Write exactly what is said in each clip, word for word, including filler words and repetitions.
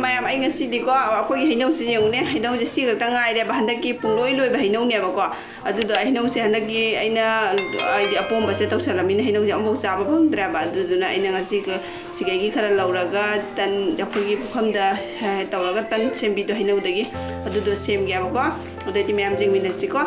ꯃꯌꯥꯝ, ꯑꯩ ꯉꯁꯤꯗꯤꯀꯣ, ꯑꯩꯈꯣꯏꯒꯤ ꯍꯩꯅꯧꯁꯤ ꯌꯦꯡꯉꯨꯅꯦ, ꯍꯩꯅꯧꯁꯦ ꯁꯤ ꯈꯛꯇ ꯉꯥꯏꯔꯦꯕ, ꯍꯟꯗꯛꯀꯤ ꯄꯨꯡꯂꯣꯏ ꯂꯣꯏꯕ ꯍꯩꯅꯧꯅꯦꯕꯀꯣ꯫ ꯑꯗꯨꯗꯣ ꯍꯩꯅꯧꯁꯦ ꯍꯟꯗꯛꯀꯤ ꯑꯩꯅ, ꯍꯥꯏꯗꯤ, ꯑꯄꯣꯝꯕꯁꯦ ꯇꯧꯁꯜꯂꯝꯃꯤꯅ ꯍꯩꯅꯧꯁꯦ ꯑꯃꯐꯥꯎ ꯆꯥꯕ ꯐꯪꯗ꯭ꯔꯦꯕ꯫ ꯑꯗꯨꯗꯨꯅ ꯑꯩꯅ ꯉꯁꯤ ꯀ-, ꯁꯤꯗꯒꯤ ꯈꯔ ꯂꯧꯔꯒ ꯇꯟ, ꯑꯩꯈꯣꯏꯒꯤ ꯄꯨꯈꯝꯗ, ꯑ, ꯇꯧꯔꯒ ꯇꯟ ꯁꯦꯝꯕꯤꯗꯣ ꯍꯩꯅꯧꯗꯒꯤ, ꯑꯗꯨꯗꯣ ꯁꯦꯝꯒꯦꯕꯀꯣ꯫ ꯑꯗꯨꯗꯩꯗꯤ ꯃꯌꯥꯝ ꯌꯦꯡꯃꯤꯟꯅꯁꯤꯀꯣ꯫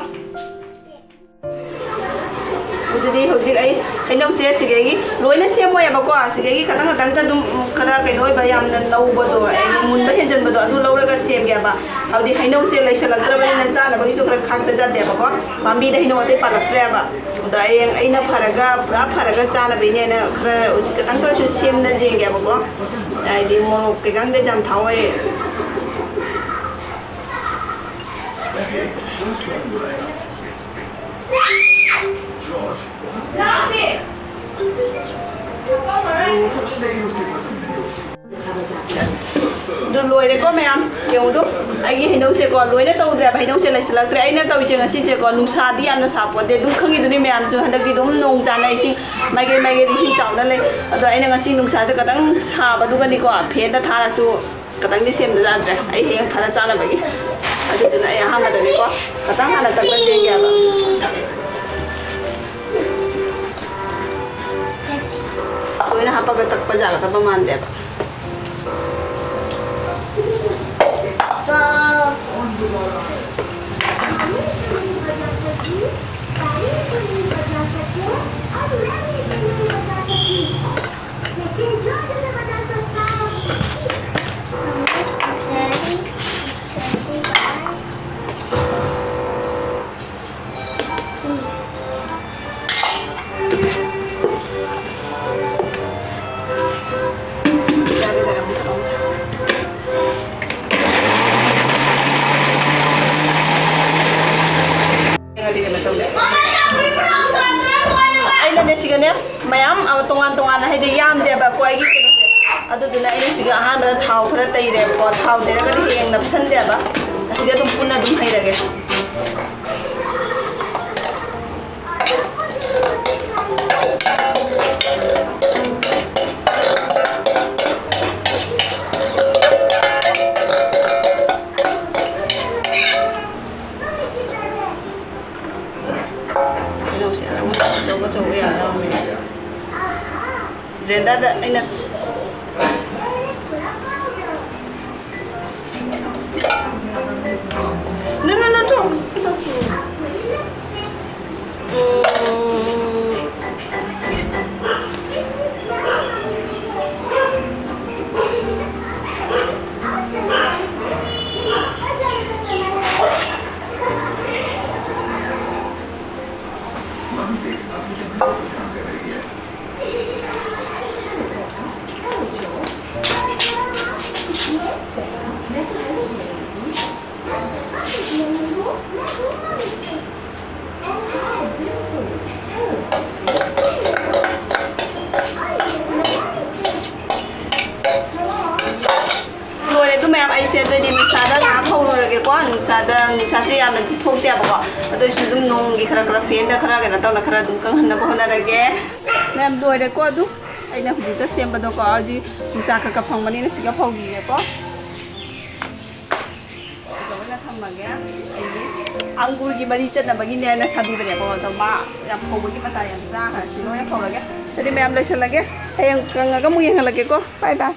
ꯑꯗꯨꯗꯤ ꯍꯧꯖꯤꯛ ꯑꯩ ꯍꯩꯅꯧꯁꯦ ꯁꯤꯗꯒꯤ ꯂꯣꯏꯅ ꯁꯦꯝꯃꯣꯏꯕꯀꯣ, ꯁꯤꯗꯒꯤ ꯈꯇꯪ ꯈꯇꯪꯗ ꯑꯗꯨꯝ ꯈꯔ ꯀꯩꯅꯣ ꯑꯣꯏꯕ, ꯌꯥꯝꯅ ꯅꯧꯕꯗꯣ, ꯑꯩ ꯃꯨꯟꯕ ꯍꯦꯟꯖꯟꯕꯗꯣ, ꯑꯗꯨ ꯂꯧꯔꯒ ꯁꯦꯝꯒꯦꯕ꯫ ꯍꯥꯏꯕꯗꯤ ꯍꯩꯅꯧꯁꯦ ꯂꯩꯁꯜꯂꯛꯇ꯭ꯔꯕꯅꯤꯅ ꯆꯥꯅꯕꯒꯤꯁꯨ ꯈꯔ ꯈꯥꯛꯇꯖꯗꯦꯕꯀꯣ, ꯄꯥꯝꯕꯤꯗ ꯍꯩꯅꯧ ꯑꯇꯩ ꯄꯥꯜꯂꯛꯇ꯭ꯔꯦꯕ꯫ ꯑꯗ ꯍꯌꯦꯡ ꯑꯩꯅ ꯐꯔꯒ, ꯄꯨꯔꯥ ꯐꯔꯒ ꯆꯥꯅꯕꯒꯤꯅꯦꯅ ꯈꯔ ꯈꯤꯇꯪ ꯈꯔꯁꯨ ꯁꯦꯝꯅ ꯌꯦꯡꯒꯦꯕꯀꯣ꯫ ꯍꯥꯏꯗꯤ ꯃꯣꯔꯣꯛ ꯀꯩꯀꯥꯡꯗ ꯌꯥꯝ ꯊꯥꯎꯋꯦ꯫ ꯑꯗꯨ ꯂꯣꯏꯔꯦꯀꯣ ꯃꯌꯥꯝ, ꯌꯦꯡꯉꯨꯗꯨ꯫ ꯑꯩꯒꯤ ꯍꯩꯅꯧꯁꯦꯀꯣ, ꯂꯣꯏꯅ ꯇꯧꯗ꯭ꯔꯦꯕ, ꯍꯩꯅꯧꯁꯦ ꯂꯩꯁꯤꯜꯂꯛꯇ꯭ꯔꯦ꯫ ꯑꯩꯅ ꯇꯧꯔꯤꯁꯦ ꯉꯁꯤꯁꯦꯀꯣ, ꯅꯨꯡꯁꯥꯗꯤ ꯌꯥꯝꯅ ꯁꯥꯄꯣꯠꯇꯦ, ꯑꯗꯨꯝ ꯈꯪꯉꯤꯗꯨꯅꯤ ꯃꯌꯥꯝꯁꯨ, ꯍꯟꯗꯛꯇꯤ ꯑꯗꯨꯝ ꯅꯣꯡ ꯆꯥꯅ ꯏꯁꯤꯡ ꯃꯥꯏꯀꯩ ꯃꯥꯏꯀꯩꯗ ꯏꯁꯤꯡ ꯆꯥꯎꯅ ꯂꯩ꯫ ꯑꯗꯣ ꯑꯩꯅ ꯉꯁꯤ ꯅꯨꯡꯁꯥꯁꯦ ꯈꯤꯇꯪ ꯁꯥꯕꯗꯨꯒꯗꯤꯀꯣ, ꯐꯦꯟꯗ ꯊꯥꯔꯁꯨ ꯈꯤꯇꯪꯗꯤ ꯁꯦꯝꯗ ꯌꯥꯗ꯭ꯔꯦ, ꯑꯩ ꯍꯌꯦꯡ ꯐꯔ ꯆꯥꯅꯕꯒꯤ꯫ ꯑꯗꯨꯗꯨꯅ ꯑꯩ ꯑꯍꯥꯟꯕꯗꯅꯤꯀꯣ, ꯈꯤꯇꯪ ꯍꯥꯟꯅ ꯇꯛꯄ ꯌꯦꯡꯒꯦꯕ꯫ ꯂꯣꯏꯅ ꯍꯥꯞꯄꯒ ꯇꯛꯄ ꯌꯥꯒꯗꯕ ꯃꯥꯟꯗꯦꯕ꯫ ꯑꯩꯅꯅꯦ ꯁꯤꯒꯅꯦ ꯃꯌꯥꯝ, ꯑ, ꯇꯣꯉꯥꯟ ꯇꯣꯉꯥꯟꯅ, ꯍꯥꯏꯗꯤ ꯌꯥꯝꯗꯦꯕꯀꯣ ꯑꯩꯒꯤ ꯀꯩꯅꯣꯁꯦ꯫ ꯑꯗꯨꯗꯨꯅ ꯑꯩꯅ ꯁꯤꯒ ꯑꯍꯥꯟꯕꯗ ꯊꯥꯎ ꯈꯔ ꯇꯩꯔꯦꯕꯀꯣ꯫ ꯊꯥꯎ ꯇꯩꯔꯒꯗꯤ ꯍꯌꯦꯡ ꯅꯞꯁꯟꯗꯦꯕ꯫ ꯑꯁꯤꯗ ꯑꯗꯨꯝ ꯄꯨꯟꯅ ꯑꯗꯨꯝ ꯍꯩꯔꯒꯦ꯫ ꯕ꯭ꯂꯦꯟꯗꯔꯗ ꯑꯩꯅ, no, no, no, no. ꯎꯝ꯫ ꯂꯣꯏꯔꯦ ꯑꯗꯨ ꯃꯌꯥꯝ, ꯑꯩꯁꯦ ꯑꯗꯨꯗꯤ ꯅꯨꯡꯁꯥꯗ ꯉꯥꯏꯍꯥꯛ ꯐꯧꯔꯨꯔꯒꯦꯀꯣ꯫ ꯅꯨꯡꯁꯥꯗ, ꯅꯨꯡꯁꯥꯁꯦ ꯌꯥꯝꯅꯗꯤ ꯊꯣꯛꯇꯦꯕꯀꯣ, ꯑꯗꯨ ꯑꯣꯏꯁꯨ ꯑꯗꯨꯝ ꯅꯣꯡꯒꯤ ꯈꯔ ꯈꯔ ꯐꯦꯟꯗ ꯈꯔ ꯀꯩꯅꯣ ꯇꯧꯅ ꯈꯔ ꯑꯗꯨꯝ ꯀꯪꯍꯟꯅꯕ ꯍꯣꯠꯅꯔꯒꯦ꯫ ꯃꯌꯥꯝ ꯂꯣꯏꯔꯦꯀꯣ꯫ ꯑꯗꯨ ꯑꯩꯅ ꯍꯧꯖꯤꯛꯇ ꯁꯦꯝꯕꯗꯣꯀꯣ, ꯍꯧꯖꯤꯛ ꯅꯨꯡꯁꯥ ꯈꯔ ꯈꯔ ꯐꯪꯕꯅꯤꯅ ꯁꯤꯒ ꯐꯧꯈꯤꯒꯦꯀꯣ꯫ ꯂꯣꯏꯅ ꯊꯝꯃꯒꯦ꯫ ꯑꯩꯒꯤ ꯑꯪꯒꯨꯔꯒꯤ ꯃꯔꯤ ꯆꯠꯅꯕꯒꯤꯅꯦ ꯑꯩꯅ ꯁꯥꯕꯤꯕꯅꯦꯀꯣ, ꯑꯗꯣ ꯃꯥ ꯌꯥꯝ ꯐꯧꯕꯒꯤ ꯃꯇꯥ ꯌꯥꯝ ꯆꯥꯈ꯭ꯔꯦ꯫ ꯁꯤ ꯂꯣꯏꯅ ꯐꯧꯔꯒꯦ꯫ ꯑꯗꯨꯗꯤ ꯃꯌꯥꯝ ꯂꯣꯏꯁꯤꯜꯂꯒꯦ, ꯍꯌꯦꯡ ꯀꯪꯉꯒ ꯑꯃꯨꯛ ꯌꯦꯡꯍꯜꯂꯛꯀꯦꯀꯣ꯫ ꯕꯥꯏ ꯕꯥꯏ꯫